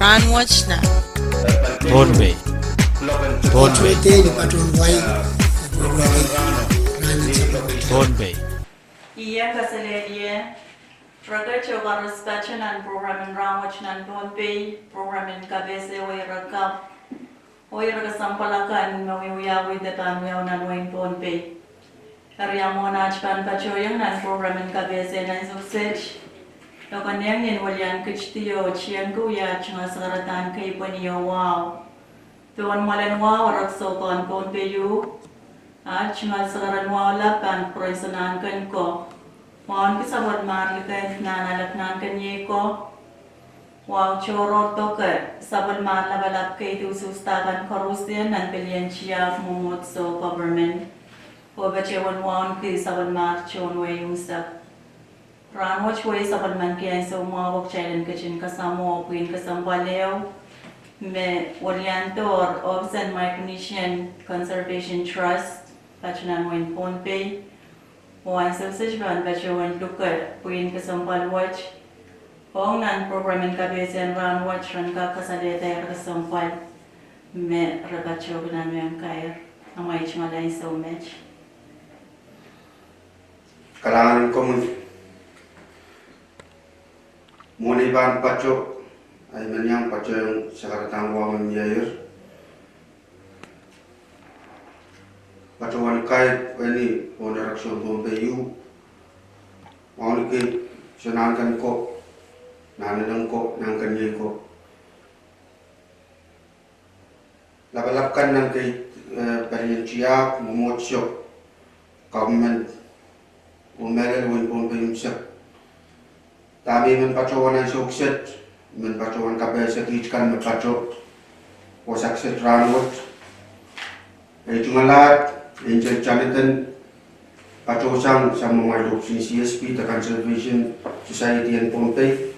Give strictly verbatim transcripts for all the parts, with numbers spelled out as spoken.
Rahnwet nan Pohnpei. Pohnpei. Pohnpei. Ien kaselehlie. Reket oh koaros pato nan program en Rahnwet nan Pohnpei, program en kapehse wehi rehn kap oh ire kesempwal akan me wiewiawi de pahn wiawi nan wehin Pohnpei. Eri mwohn aht pahn patohiong nan program en kapehse nan ansou kiset, e konehng ien welian kit di oh tiengki wia tungoal sakaradahn kei pweni oh wahu. Pohn mwoalen wahu, e rek soukohn Pohnpei ieu, a tungoal sakaradahn wahu lap pahn pwurehng sanahnken ko. Waunki sapwellimar likend nan alap nahnken iei ko. Wahu tohrohr doke sapwellimar lapalap kei de usuhsda kan koaros nan pelien tiahk mwomwohdiso, government. Oh patohwan waunki sapwellimar tohn wehi unsek. Rahnwet wehi sapwellimanki ansou mwahu oh kitail en ketin kasamwo pwihn kesempwal ehu me weliandohr ohpis en Micronesian Conservation Trust, pato nan wehin Pohnpei. Oh ansou kiset pahn patohwan luke pwihn kesempwal wet ong nan program en kapehse en Rahnwet ren kak kasalehda ire kesempwal me re patohki nan mehn kair. Amwail tungoal ansou met. Kalahngan en komwi. Mwohn ei pahn pato, I men iang patohwan sakaradahn wahu me mieier. Patohwan kair eni pohn ire kiset en Pohnpei ieu, waunki sanahnken ko, nahnken ko, nahnken iei ko. Lapalap kan nan kei, eh, pelien tiahk mwomwohdiso, government, oh mehlel wehin Pohnpei unsek. Dahme I men patohwan ansou kiset, I men patohwan kapehse kiht kan me pato wasa kiset rahnwet. Ei tungoal aht, Angel Jonathan, patohsang samwamwail ohpis en C S P de Conservation Society en Pohnpei.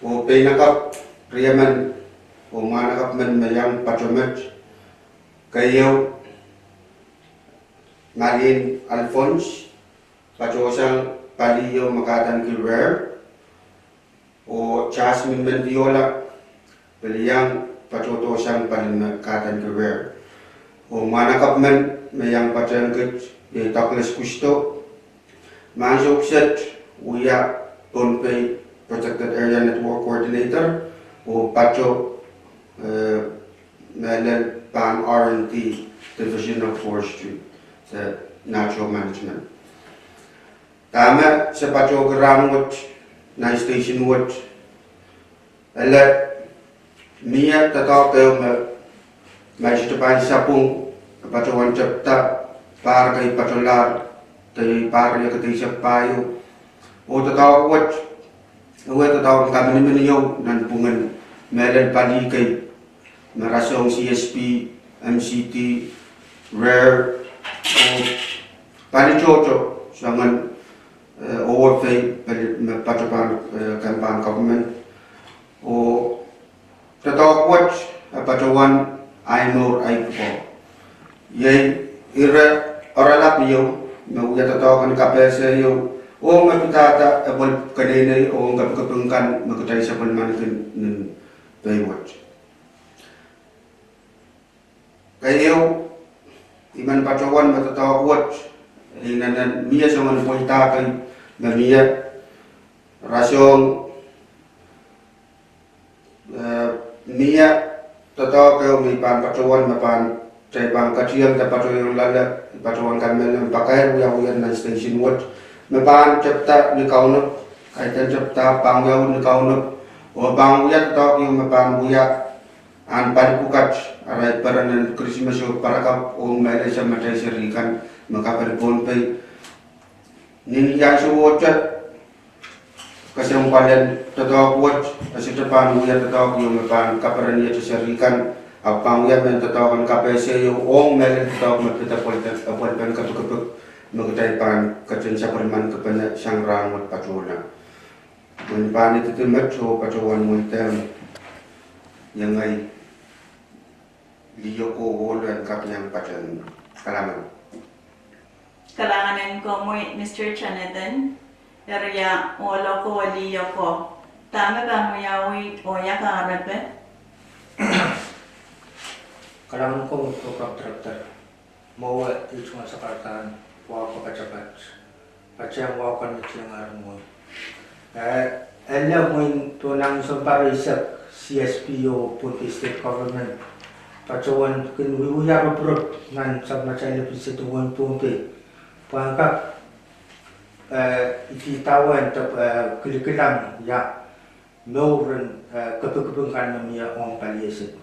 Oh peinakapw riemen oh mwahnakapw men me iang pato met, keieu Malin Alphonse, patohsang pali ieu me kahdaneki Rare, oh Jasmine Mendiola, pil iang patohdohsang pali me kahdaneki Rare. Oh mwahnakapw men me iang patehng kiht iei Douglas Kusto. Me ansou kiset wia Pohnpei Protected Area Network Coordinator oh pato, eh, mehlel pahn R and D, Division of Forestry, the Natural Management. Dahme se patohki rahnwet nan station wet, ele mie doadoahk ehu me, ma I sohte pahn sapwung, e patohwan tepda pahr kei patolahr, de pahr riekid eisek pahieu. Oh doadoahk wet, e wia doadoahk en kaminimin ieu nanpwungen mehlel pali kei me rasehng C S P, M C T, Rare, oh pali tohto soangen, eh, O F A, pali me pato pahn, eh, kemp pahn government. Oh doadoahk wet e patohwan ahi mour ahi pwukoa. Iei ire oaralap ieu me wia doadoahk en kapehse ieu, oh me pidada epwel keneinei oh kepikipik kan me kitail sapwellimaniki nin pei wet. Keieu, I men patohwan me doadoahk wet, inenen mie soangen pweida kei me mie, rasehng, eh, mie doadoahk ehu me I pahn patohwan me pahn, kitail pahn ketieng de patohwan loale, I patohwan kamehlele me pakair wiawi nan station wet me pahn tepda ni Kaunop, kaidehn tepda pahn wiawi ni Kaunop, oh pahn wia doadoahk ieu me pahn wia ahn pali pwukat arail peren en Kirismas oh parakapw ong mehlel samatail seri kan me kaperen Pohnpei. Ni ansouohte kesempwalen doadoahk wet e sohte pahn wia doadoahk ieu me pahn kaperen iet seri kan, ahpw pahn wia mehn doadoahk en kapehse ieu ong mehlel doadoahk me pid epwelpen kepikipik me kitail pahn ketin sapwellimankipene sang rahnwet patohla. Mwein pahn ididi met oh patohwan mweidehng iengei liho ko ohlo en kak iang patehng. Kalahngan. Kalahngan en komwi Mister Jonathan, eri ohlo ko, liho ko. Dahme pahn wiawi oh ia kahrepe? Kalahngan komwi program director. Mwowe I tungoal sakarada en wahu kapatapat. Patehng wahu kan me tiengar mwohn. Eh, ele mwein tohnang sounpar eisek, C S P oh Pohnpei State Government patohwan kin wiewia ropirop nan sapwellimatail lepin state en wehin Pohnpei pwehn kak, eh, idawehn, eh, kilikilang ia mouren, eh, kepikipik kan me mie ong pali state.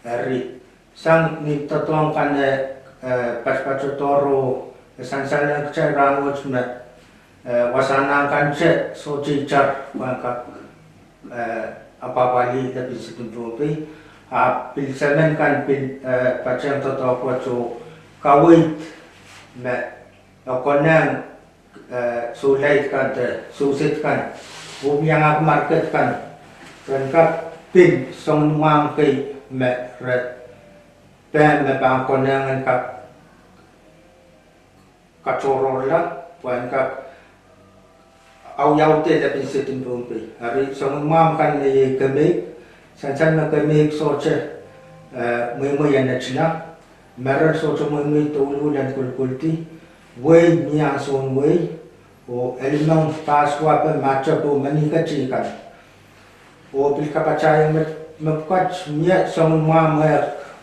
Eri sang ni doadoahk kan, eh, eh, patopato doarohr, eh, sansal ong kitail rahnwet me, eh, wasahn kan te sohte itar pwehn kak, eh, apwapwalih lepin state en Pohnpei. A pil semen kan pil, eh, patehng doadoahk wet oh kaweid me e konehng, eh, soulaid kan de sewset kan oh iangahki market kan ren kak pil soangen mwahmw kei me re pahn, me pahn konehng en kak katohrohrla pwehn kak awiawihda lepin state en Pohnpei. Eri soangen mwahmw kan me iei kemeik, sansal me kemeik sohte, eh, mweimwei en netila, merer sohte mweimwei douluhl en kolkoldi, wehi mie ansoun wehi, oh elimong pahs wape, matek oh meni ketih kan. Oh pil kapatahieng me, mepwukat mie soangen mwahmw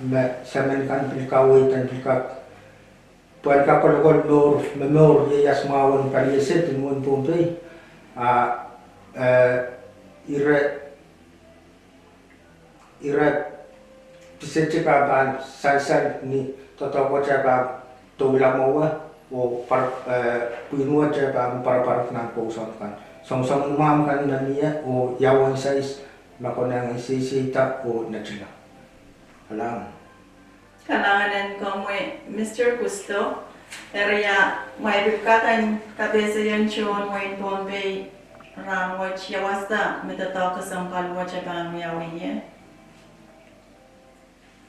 me semen kan pil kaweid en pil kak pwehn kak kolokol mour, me mour ieias mwahu en pali state en wehin Pohnpei. A, eh, ire, ire piseti kan pahn sansal ni doadoahk wet pahn doula mwowe, oh par, eh, pwihn wet pahn parapar nan kousoan kan. Soangen mwahmw kan me mie oh ia uwen sais me konehng en seiseida oh netila. Kalahngan. Kalahngan en komwi, Mister Kusto. Eri ia mwein pil kak en kapehsehiong tohn wehin Pohnpei rahnwet ia wasa me doadoahk kesempwal wet pahn wiawi ie?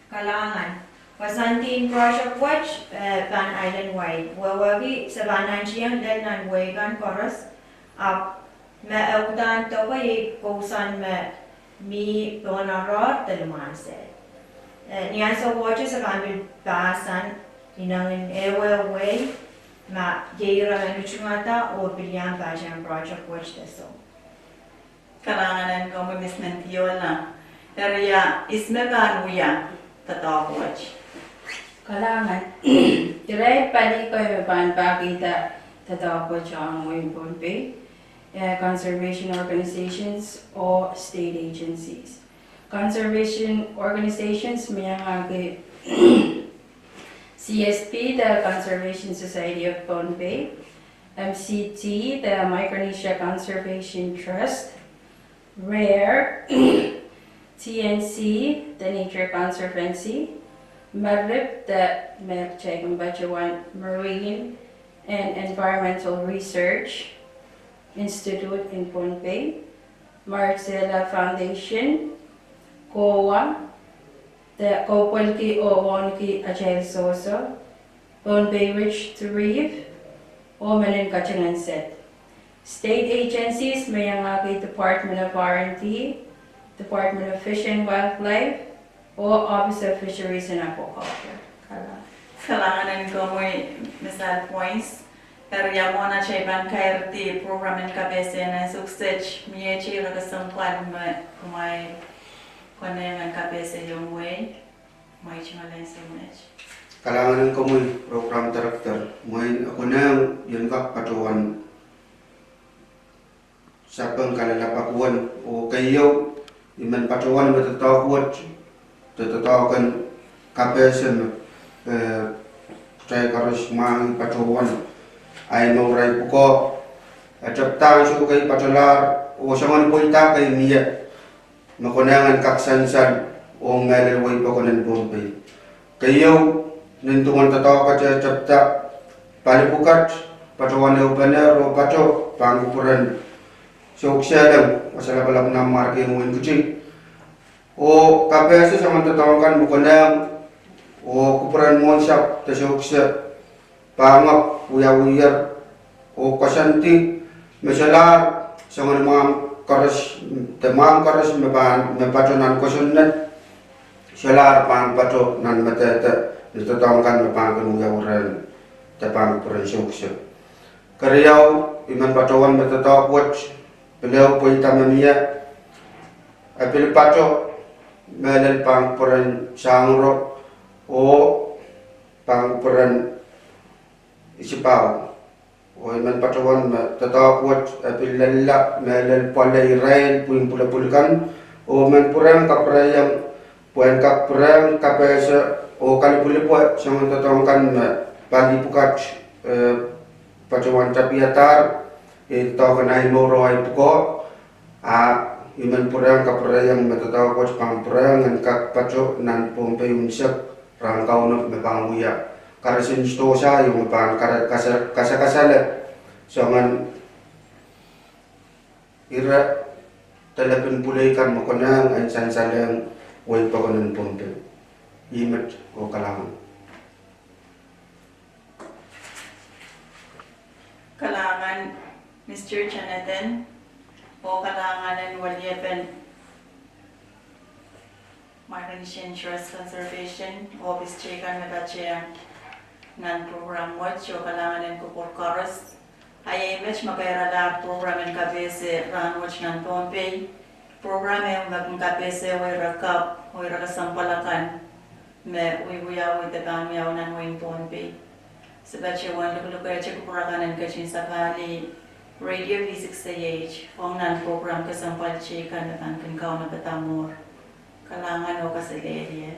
Kalahngan. Wasahn dihn project wet, eh, pahn island wide. Wehwehki se pahn nantihong lel nan wehi kan koaros, ahpw me e uhdahn doke iei kousoan me mi pohn oaroahr de limwahnsel. Eh, ni ansou wet se pahn pil pahsan inengen ehuehu wehi, ma iei ire me lutungada oh pil iang patehng project wet de soh. Kalahngan en komwi Miss Nantiola. Eri ia ihs me pahn wia doadoahk wet? Kalahngan. Irail pali kei me pahn pahkihda doadoahk wet ong wehin Pohnpei, eh, conservation organizations oh state agencies. Conservation organizations me iangahki C S P, the Conservation Society of Pohnpei, M C T, the Micronesia Conservation Trust, RARE, T N C, the Nature Conservancy, MARIP, the, me kitail kin patohwan Marine and Environmental Research Institute in Pohnpei, Marcella Foundation, COA, de Kopwelki oh Wohnki Atail Sohso, Pohnpei Ridge Reef, oh Menen Ketingenset. State agencies me iangahki Department of R and D, Department of Fish and Wildlife, oh Office of Fisheries and Aquaculture. Kalahngan. Kalahngan en komwi Miss Alphonse. Eri ia mwohn atail pahn kairdi program en kapehse nan ansou kiset, mie ire kesempwal me kumwail konehng en kapehsehiong wehi? Mwein tungoal ansou met. Kalahngan en komwi program director. Mwein e konehng I en kak patohwan sapeng kalelapak uwen oh keieu, I men patohwan me doadoahk wet, doadoahk en kapehse me, eh, kitail koaros mwahngih patohwan ahi mour, ahi pwukoa, eh, tepda ansou kei patolahr oh soangen pweida kei mie me konehng en kak sansal ong mehlel wehi pokon en Pohnpei. Keieu, nin duwen doadoahk wet tepda, pali pwukat patohwan ehupene oh pato pahn kupwuren Sewkisehlang, Wasa Lapalap, Nanmwarki, Wein Kiti, oh kapehse soangen doadoahk kan me konehng oh kupwuren mwohnsapw de sewkise pahn wiawiher oh koasoandi me solahr soangen mwahmw koaros, de mwahmw koaros me pahn, me patoh nan kosonned, solahr pahn patoh nan medehde, ni doadoahk kan me pahn kin wiawi rehn de pahn kupwuren Siukse. Keriau, I men patohwan me doadoahk wet, pil ehu pweida me mie, e pil patoh, mehlel pahn kupwuren Sangro, oh pahn kupwuren Isipau. Oh I men patohwan me doadoahk wet e pil lella mehlel pwoale irail pwihn pwulopwul kan, oh men pwurehng kapwureiong, pwehn kak pwurehng kapehse oh kalipwilipwe soangen doadoahk kan me pali pwukat, eh, patohwan tapiadahr, eh, doadoahk en ahi mour oh ahi pwukoa, a I men pwurehng kapwureiong me doadoahk wet pahn pwurehng en kak patoh nan Pohnpei unsek rahn Kauno me pahn wia. Karasin sidohsa ieu me pahn kara-, kasa-, kasakasale soangen ire delepin pwulei kan me konehng en sansalehng wehi pokon en Pohnpei. Ih met oh kalahngan. Kalahngan Mister Jonathan, oh kalahngan en weliepen Micronesian Trust Conservation Office teikan me patehng nan program wet, oh kalahngan en kupwur koaros. A iei met me kairalahr program en kapehse rahn wet nan Pohnpei. Program ehu me kin kapehse wehi ire kapw, oh ire kesempwal akan me wiewiawi de pahn wiawi nan wehin Pohnpei. Se patohwan luklukehte kupwur akan en ketin sapahl radio V six A H ong nan program kesempwal teikan me pahn kin kaunopada mour. Kalahngan oh kaselehlie.